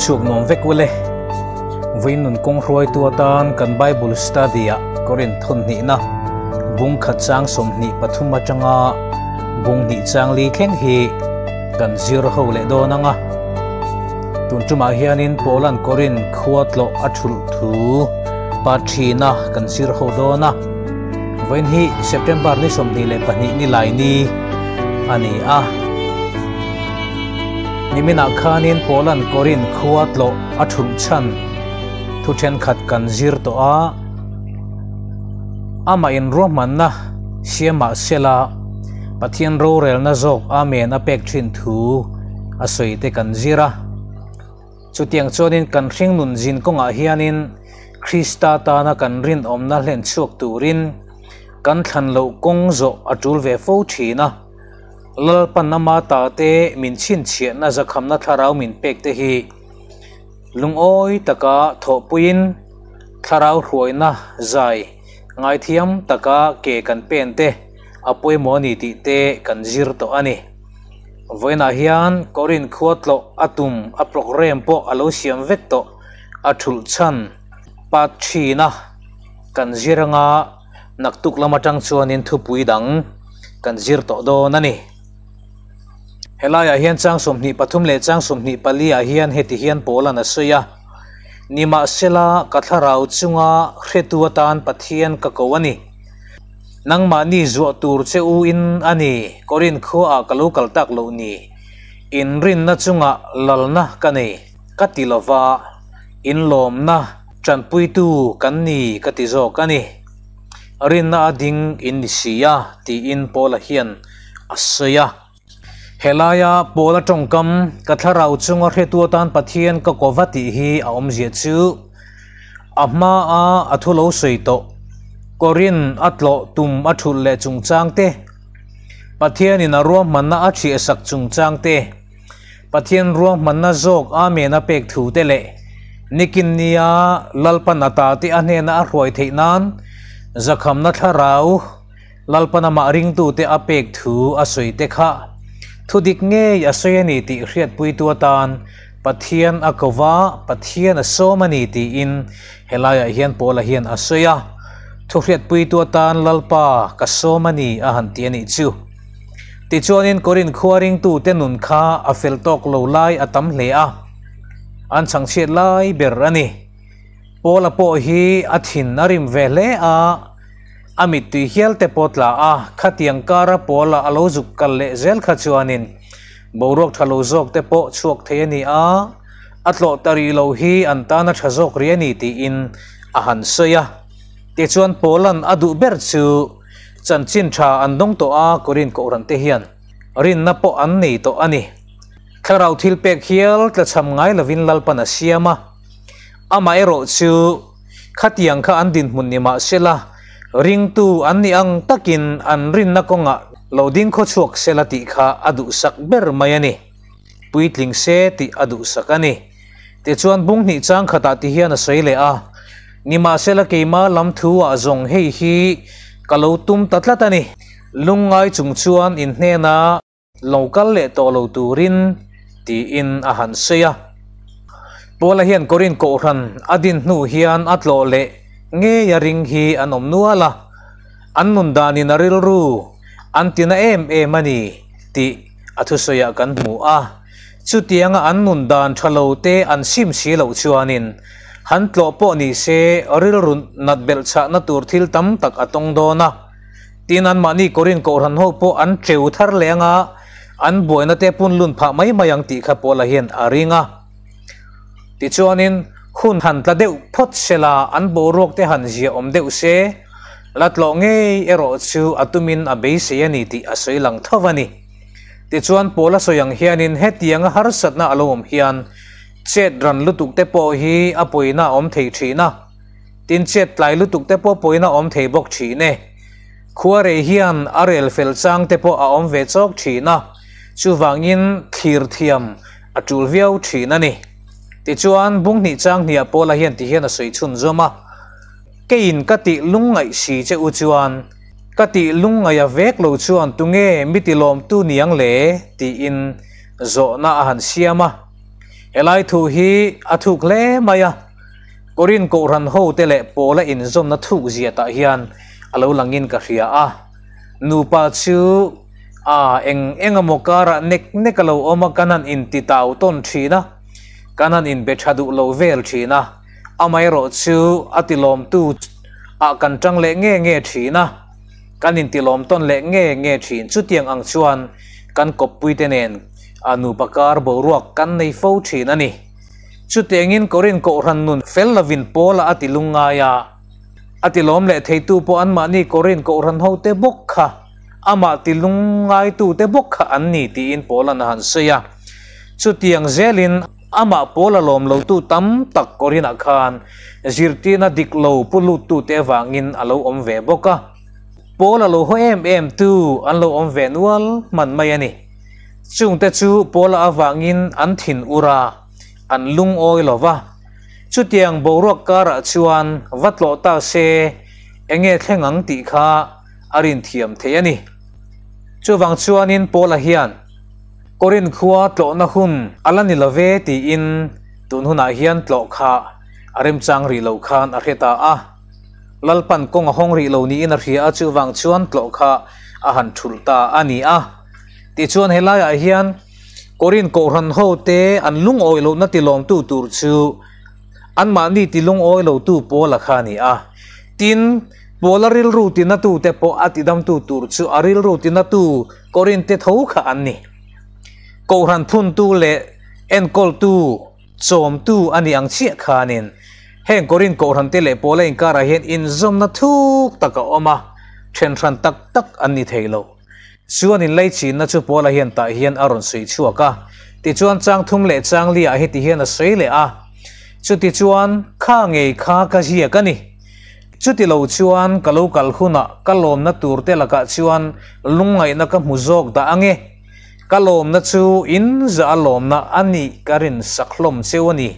chhuak nuam vek ule. Vawiin nun kawng hruaitu atan kan Bible study ah Korinth thawn hnihna bung khat chang 23 atanga bung hnih chang li thleng hi kan zir ho leh dawn ang a. Tun tumah hianin Paulan Korinth khua tlawh a thulh thu pa thina kan zir ho dawn a. Vawiin hi September ni 22 ni lai ni a ni a. Niminah khanin Paulan Korinth khua tlawh a thulh chhan thu thenkhat kan zir tawh a. Amah in ruahmanna siamah sela Pathian rorelna zawk Amen a pek thin thu a sawi te kan zir a. Chutiang chuanin kan hring nun zin kawngah hianin Krista tana kan rinawmna hlen chhuak turin kan thlan loh kawng zawh a tul ve fo thin a. Lalpan ama ta te min chhinchhiahna zakhamna thlarau min pek te hi lungawi taka thawhpuiin thlarau hruaina zai ngaithiam taka ke kan pen te a pawimawh a ni tih te kan zir tawh a ni. Vawiinah hian Korinth khua tlawh a tum a programme pawh a lo siam vek tawh a thulh chhan part thina kan zir anga Naktuk lam atang chuanin thupui dang kan zir tawh dawn a ni. Helaiah hian chang 23 leh chang 24 ah hian heti hian Paulan a sawi a, Nimahsela ka thlarau chunga hretu atan Pathian ka ko a ni. Nangmahni zuah tur che u in a ni, Korinth khuaah ka lo kal tak loh ni. Inrinna chunga lalna ka nei, ka ti lova, inlawmna, Tanpuitu kan ni ka ti zawk a ni. Rinna a ding in ni si a, tiin Paula hian a sawi a. Helaia Paula tawngkam, Ka thlarau chunga hretu atan Pathian ka ko va tih hi a awmzia chu a hmaa a thu lo sawi tawh, Korinth a tlawh tum a thulh leh chungchang te, Pathianin a ruahmanna a thiahsak chungchang te, Pathian ruahmanna zawk Amen a pek thu te leh nikin nia Lalpan a ta te a hnena a hruai theih nan zakhamna thlarau Lalpan amah ringtute a pek thu a sawi te kha thu dik ngei a sawi a ni tih hriatpuitu atan Pathian a ko va, Pathian a sawm a ni tiin helaiah hian Paula hian a sawi a. Thu hriatpuitu atan Lalpa ka sawm a ni a han ti a nih chu. Tichuanin Korinth khua ringtute nun kha a fel tawk lo lai a tam hle a, an chhangchhiat lai ber a ni. Paula pawh hi a thin a rim ve hle a, a mittui hial te pawh tla a, khatiang kara Paula a lo zuk kal leh zel kha chuanin boruak tha lo zawk te pawh chhuak thei a ni a, a tlawh ta rih lo hi an tan a tha zawk rih a ni tiin a han sawi a. Tichuan Paula'n a duh ber chu Chanchin tha an dawng tawh a, Korinth Kohhran te hian rinna pawh an nei tawh a ni. Thlarau thil pek hial tlachham ngai lovin Lalpan a siam a. Amaherawh chu khatiang kha an dinhmun ni mah sela, ringtu an nih ang takin an rinna kawngah lo ding khawchhuak sela tih kha a duhsak ber mai a ni. Puitling se tih a duhsak a ni. Tichuan bung hnih chang khatah ti hian a sawi leh a, Nimahsela keima lam thu ah zawng hei hi ka lo tum ta tlat a ni. Lungngai chung chuan in hnena lo kal leh tawh lo turin tiin a han sawi a. Paula hian Korinth Kohhran a din hnu hian a tlawh leh ngei a ring hi an awm nual a, an nun danin a rilru an tina em em a ni tih a thusawiah kan hmu a. Chutianga an nun dan tha lo te an sim si loh chuanin han tlawh pawh ni se rilru nat belh chhahna tur thil tam tak a tawng dawn a. Tin, anmahni Korinth Kohhran ho pawh an teu thar leh anga an buaina te pun lun phah mai mai ang tih kha Paula hian a ring a. Tichuanin hun han tla deuh phawt sela an boruak te han ziahawm deuh se, la tlawh ngei erawh chu a tumin a beisei a ni tih a sawi lang tho a ni. Tichuan Paula sawi ang hianin hetianga harsatna a lo awm hian chet ran lutuk te pawh hi a pawina a awm thei thin a, tin chet tlai lutuk te pawh pawina a awm thei bawk thin e. Khua rei hian a rel fel chang te pawh a awm ve chawk thin a, chuvangin thlir thiam a tul viau thin a ni. Tichuan bung hnih chang hniah Paula hian ti hian a sawi chhunzawm a, Keiin ka tih lungngaih si che u chuan, Ka tih lungngaih a vek lo chuan tunge mi ti lawmtu niang le? tiin zawhna a han siam a. Helai thu hi a thuk hle mai a, Korin Kohhran hote leh Pawla inzawmna thuk zia tah hian a lo langin ka hria a. Nupa chu a eng eng emaw karah nek nek a lo awm a, kan han intitau tawn thin a, kan han inbe tha duh lo vel thin a, amaherawh chu a tilawmtu ah kan tang leh nge nge thin a, kan intilawm tawn leh nge nge thin. Chutiang ang chuan kan kawppuite nen a nupa kar boruak kan nei fo thin a ni. Chutiangin Korin Kohhran nun fel lovin Paula a ti lungngai a, a ti lawm leh theitu pawh anmahni Korin Kohhran hote bawk kha, amah ti lungngaitute bawk kha an ni tiin Paula'n a han sawi a. Chutiang zelin amah Paula lawm lotu tam tak Korinah khan zirtirna dik lo pu luttute avangin a lo awm ve bawk a. Paula lo haw em em tu an lo awm ve nual hman mai a ni. Chungte chu Paula avangin an thin ur a, an lungawi lo va. Chutiang boruak karah chuan va tlawh ta se enge thleng ang tih kha a rinthiam thei a ni. Chuvang chuanin Paula hian Korinth khua tlawhna hun a la ni lo ve tiin tun hunah hian tlawh kha a remchang rih lo khan a hre ta a. Lalpan kawng a hawng rih lo niin a hria a, chuvang chuan tlawh kha a han thulh ta a ni a. Tichuan helaiah hian Korinth Kohhran hote an lungawi lohna tilawmtu tur chu anmahni tilungawi lotu Paula kha a ni a. Tin, Paula rilru tinatute pawh a tidamtu tur chu a rilru tinatu Korinth te tho kha an ni. Kohhran phuntu leh enkawltu chawmtu a ni ang chiah khanin heng Korinth Kohhran te leh Paula inkarah hian inzawmna thuk tak a awm a, then hran tak tak an ni thei lo. Chuan inlaichinna chu Paula hian tah hian a rawn sawi chhuak a. Tichuan chang thum leh chang li ah heti hian a sawi leh a, Chutichuan kha ngei kha ka ziak a ni. Chuti lo chuan ka lo kal hunah ka lawmna tur te lakah chuan lungngaihna ka hmu zawk dah ange. Ka lawmna chu in zah a lawmna a nih ka rin sak hlawm cheu a ni.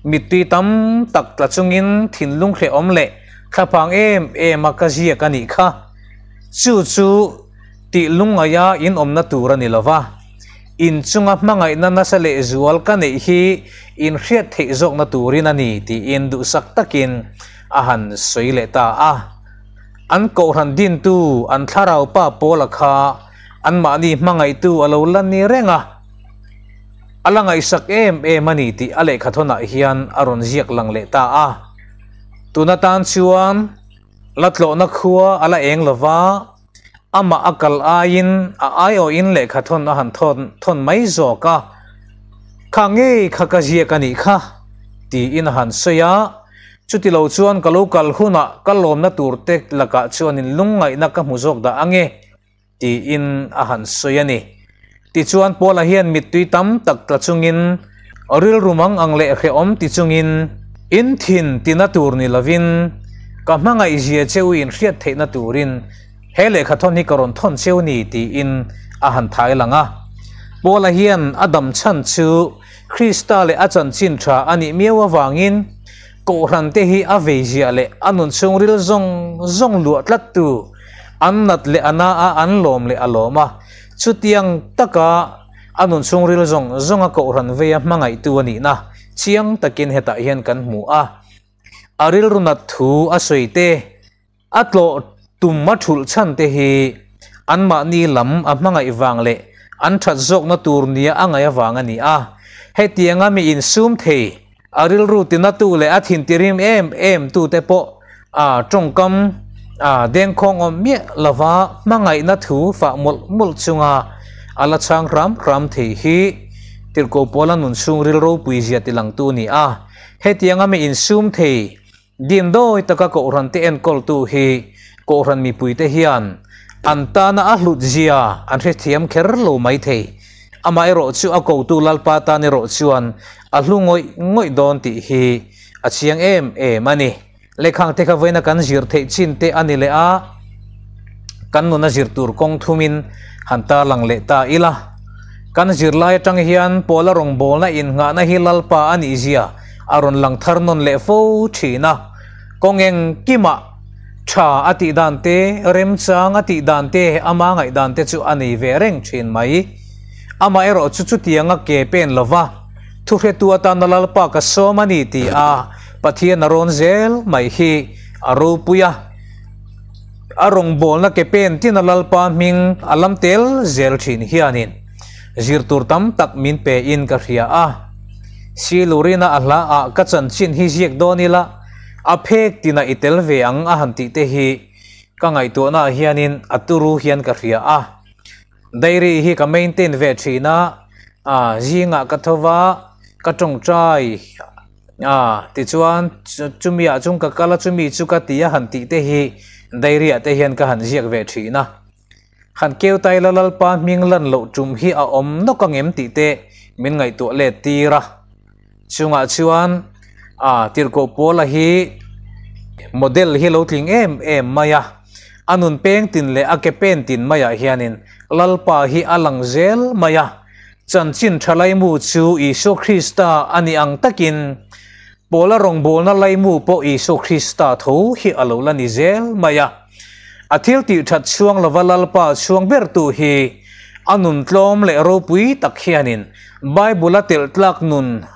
Mittui tam tak tla chungin thinlung hrehawm leh thlaphang em em a ka ziak a nih kha. Chu chu tih lungngaia in awmna tur a ni lo va, in chunga hmangaihna nasa lehzual ka neih hi in hriat theih zawkna turin a ni tiin duhsak takin a han sawi leh ta a. An kohhran dintu an thlarau pa Paula kha anmahni hmangaihtu a lo la ni reng a, a la ngaihsak em em a ni tih a lehkhathawnah hian a rawn ziak lang leh ta a. Tun atan chuan. La tlawhna khua a la eng lo va, amah a kal aiin a aiawhin lehkha thawn a han thawn thawn mai zawk a, Kha ngei kha ka ziak a nih kha, tiin a han sawi a, chuti lo chuan ka lo kal hunah ka lawmna tur te lakah chuanin lungngaihna ka hmu zawk dah ange. Tiin a han sawi a ni. Tichuan Paula hian mittui tam tak tla chungin, rilru mang ang leh hrehawm ti chungin, In thin tina tur ni lovin, ka hmangaihzia cheu in hriat theihna turin he lehkha thawn hi ka rawn thawn cheu ni tiin a han thai lang a. Paula hian a dam chhan chu Krista leh a chanchin tha a nih miau avangin Kohhran te hi a veiziah leh a nun chhungril zawng zawng luah tlattu An nat leh a na a, an lawm leh a lawm a. Chutiang taka a nun chhungril zawng zawnga kohhran veia hmangaihtu a nihna chiang takin hetah hian kan hmu a. A rilru nat thu a sawi te, a tlawh tum a thulh chhan te hi anmahni lam a hmangaih vang leh an that zawkna tur nia a ngaih avang a ni a. Hetianga mi insum thei, A rilru tinatu leh a thintirim em em tute pawh a tawngkam a dengkhawng awm miah lova hmangaihna thu fah mawlh mawlh chunga a la chhang hram hram thei hi Tirhkoh Paula nun chhung ril ropui zia tilangtu a ni a. Hetianga mi insum thei Dindawi taka Kohhran te enkawltu hi Kohhran mipuite hian an tana a hlut zia an hrethiam kher lo mai thei. Amaherawh chu a kotu Lalpa tan erawh chuan a hlu ngawih ngawih dawn tih hi a chiang em em a ni. Lehkhang te kha vawiina kan zir theih chin te a ni leh a, kan nuna zir tur kawng thumin han tarlang leh ta ila. Kan zirlai atang hian Paula rawngbawlna innghahna hi Lalpa a nih zia a rawn lang thar nawn leh fo thin a, kawng engkimah tha a tih dan te, remchang a tih dan te, ama ngaih dan te chu a nei ve reng thin mai. Amaherawh chu chutianga ke pen lova Thuhretu atana Lalpa ka sawm a ni ti a Pathian a rawn zel mai hi a ropui a. A rawngbawlna ke pen tin a Lalpa hming a lam tel zel thin hianin zir tur tam tak min pe in ka hria a. Silurina a hla ah ka chanchin hi ziak dawn ila a phek tinah i tel ve ang a han tih te hi ka ngaihtuahna ah hianin a turu hian ka hria a. Diary hi ka maintain ve thin a, ah zingah ka tho va, ka tawngtai a, tichuan chumi ah chung ka kal a, chumi chu ka ti a han tih te hi diary ah te hian ka han ziak ve thin a. Han keu tai la Lalpa hming lan loh tum hi a awm nawk angem tih te min ngaihtuah let tir a. Chungah chuan ah Tirhkoh Paula hi model hi lo tling em em mai a, a nun peng tin leh a ke pen tin maiah hianin Lalpa hi a lang zel mai a, chanchin tha laimu chu Isua Krista a ni ang takin Paula rawngbawlna laimu pawh Isua Krista tho hi a lo la ni zel mai a. A thil tih that chhuang lova Lalpa chhuang bertu hi a nun tlawm leh ropui tak hianin Bible-a telh tlak nun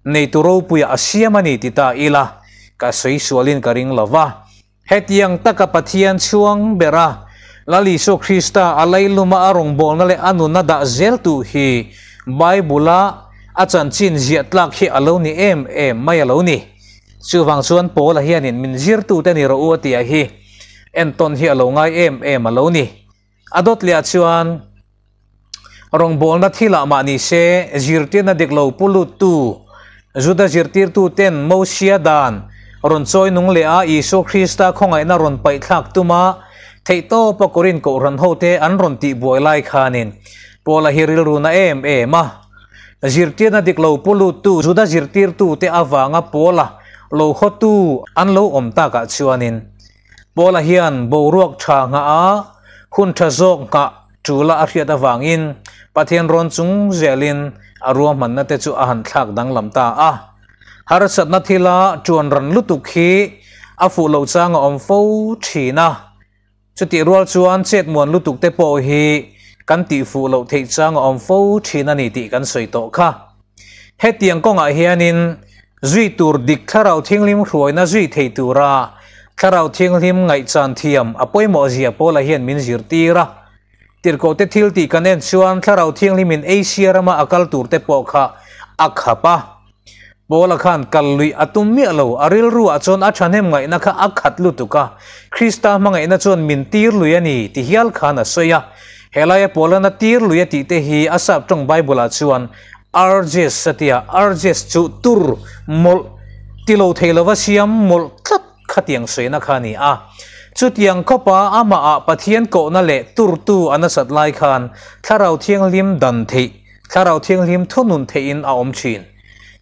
neitu ropuiah a siam a ni ti ta ila, ka sawi sualin ka ring lo va. Hetiang taka Pathian chhuang bera Lal Isua Krista a leiluma a rawngbawlna leh a nunna dah zeltu hi Bible-a a chanchin ziah tlak hi a lo ni em em mai a lo ni. Chuvang chuan Paula hianin min zirtute ni rawh u a tih ah hi entawn hi a lo ngai em em a lo ni. A dawt leh ah chuan rawngbawlna thil ah mah ni se zirtirna dik lo pu luttu Juda zirtirtu ten Mosia dan rawn chawi nung leh a Isua Krista khawngaihna rawn paih thlak tuma theihtawpa Korin kohhran hote an rawn tih buai lai khanin Paula hi rilru na em em a. Zirtirna dik lo pu luttu Juda zirtirtu te avanga Paula lo hawtu an lo awm takah chuanin Paula hian boruak tha nghah a, hun tha zawk nghah tula a hriat avangin Pathian rawn chung zelin a ruahmanna te chu a han thlak danglam ta a. Harsatna thila tuan ran lutuk hi a fuh loh chang a awm fo thin a. Chutih rual chuan chet muan lutuk te pawh hi kan tih fuh loh theih chang a awm fo thin a ni tih kan sawi tawh kha. Hetiang kawngah hianin zui tur dik Thlarau Thianghlim hruaina zui thei tura Thlarau Thianghlim ngaihchan thiam a pawimawh zia Paula hian min zirtir a. Tirhkohte thil tih kan en chuan Thlarau Thianghlimin Asia rama a kal turte pawh kha a khap a. Paula khan kal luih a tum miah lo, a rilruah chuan a thahnem ngaihna kha a khat lutuk a, Krista hmangaihna chuan min tir lui a ni ti hial khan a sawi a. Helaia Paula'n a tir lui a tih te hi a sap tawng Bible-ah chuan urges a ti a, urges chu tur mawlh ti lo thei lova siam mawlh tlat khatiang sawina kha a ni a. Chutiang khawpa amahah Pathian kohna leh turtu a nasat lai khan Thlarau Thianghlim dan theih, Thlarau Thianghlim thunun theihin a awm thin.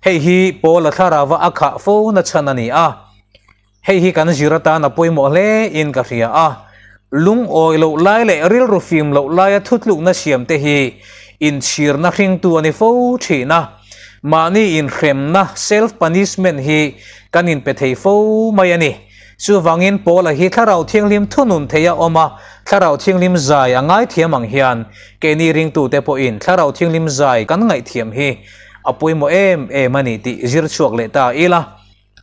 Hei hi Paula thlarauva a khah fo na chhan a ni a. Hei hi kan zir atan a pawimawh hle in ka hria a, lungawi loh lai leh rilru fim loh laia thutlukna siam te hi inchhirna hringtu a ni fo thin a, mahni inhremna, self punishment, hi kan inpe thei fo mai a ni. Chuvangin Paula hi Thlarau Thianghlim thunun thei a awm a, Thlarau Thianghlim zai a ngaithiam ang hian keini ringtute pawhin Thlarau Thianghlim zai kan ngaihthiam hi a pawimawh em em a ni tih zir chhuak leh ta ila.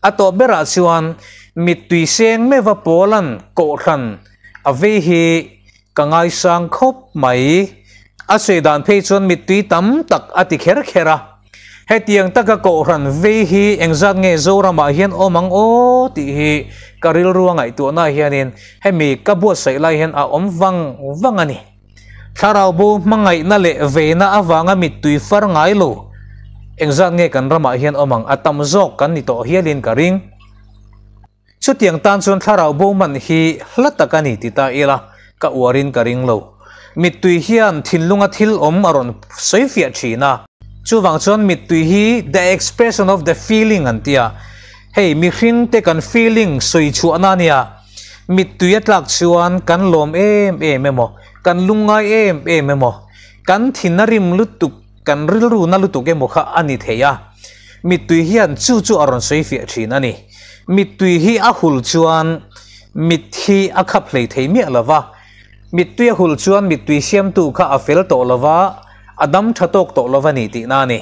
A tawp berah chuan mittui seng meuha Pawlan kohhran a vei hi ka ngaisang khawp mai. A sawi dan phei chuan mittui tam tak a ti kher kher a. Hetiang taka kohhran vei hi engzat nge Zoramah hian awm ang aw tih hi ka rilru a ngaihtuahna hianin hemi ka buatsaih lai hian a awm vang vang a ni. Thlarau bo hmangaihna leh veina avanga mittui far ngai lo engzat nge kan ramah hian awm ang a tam zawk kan ni tawh hialin ka ring. Chutiang tan chuan thlarau bo man hi hla tak a ni ti ta ila ka uarin ka ring lo. Mittui hian thinlunga thil awm a rawn sawi fiah thin a. Chuvang chuan mittui hi the expression of the feeling an ti a, hei mihringte kan feeling sawi chhuahna a nia. Mittui a tlak chuan kan lawm em em emaw, kan lungngai em em emaw, kan thin a rim lutuk, kan rilru na lutuk emaw kha a ni thei a. Mittui hian chu chu a rawn sawi fiah thin a ni. Mittui hi a hul chuan mit hi a khap hlei thei miah lo va. Mittui a hul chuan mittui siamtu kha a fel tawh lo va, a dam tha tawk tawh lo va ni tihna a ni.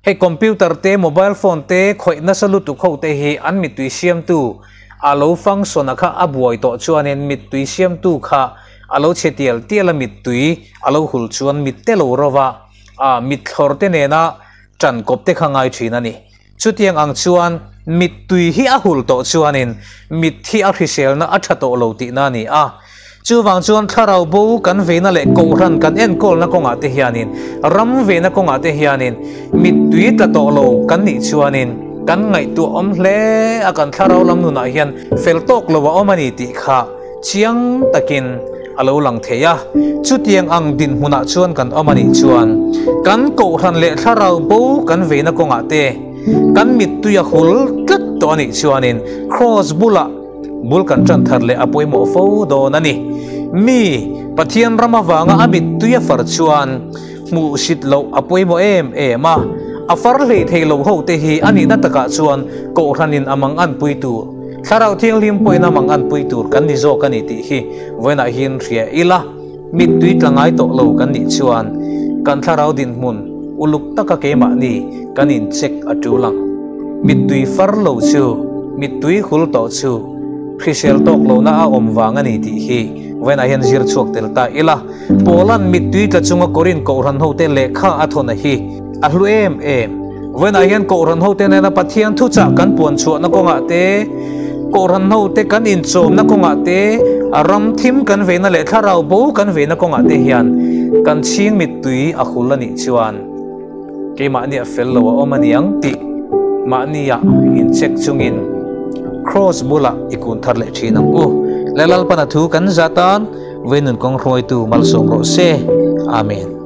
Hei computer te, mobile phone te khawih nasa lutuk ho te hi an mittui siamtu a lo function a kha a buai tawh chuanin mittui siamtu kha a lo chhe tial tial a mittui a lo hul chuan mit te lo rova a mitthlawr te nena tan kawp te kha ngai thin a ni. Chutiang ang chuan mittui hi a hul tawh chuanin mit hi a hriselna a tha tawh lo tihna a ni a. Chuvang chuan thlarau bo kan veina leh kohhran kan enkawlna kawngah te hianin, ram veina kawngah te hianin mittui tla tawh lo kan nih chuanin kan ngaihtuah awm hle a, kan thlarau lam nunah hian fel tawk lo a awm a ni tih kha chiang takin a lo lang thei a. Chutiang ang dinhmunah chuan kan awm a nih chuan kan kohhran leh thlarau bo kan veina kawngah te kan mittui a hul tlat tawh a nih chuanin kraws bulah Bul kan ṭan thar leh a pawimawh fo dawn a ni. Mi, Pathian ram avanga a mittui a far chuan hmuh sit loh a pawimawh em em a. A far hlei thei lo ho te hi a nihna takah chuan Kohhranin a mang anpui tur, Thlarau Thianghlim pawhin a mang anpui tur kan ni zawk a ni tih hi vawiinah hian hria ila, mittui tla ngai tawh lo kan nih chuan kan thlarau dinhmun uluk taka keimahni kan incheck a ṭul ang. Mittui far lo chu, mittui hul tawh chu hrisel tawk lohna a awm vang a ni tih hi vawiinah hian zir chhuak tel ta ila. Paula'n mittui tla chunga Korin Kohhran hote lehkha a thawn a hi a hlu em em. Vawiinah hian Kohhran hote nena Pathian thuchah kan puan chhuahna kawngah te, Kohhran hote kan inchawmna kawngah te, a ram thim kan veina leh thlarau bo kan veina kawngah te hian kan chhing mittui a hul a nih chuan, Keimahni a fel lo a awm a niang tih mahnia incheck chungin Kraws bulah i kun thar leh thin ang u. Lalpana thu kan zat tan Veinun kawng hruaitu malsawm rawh se. Amen.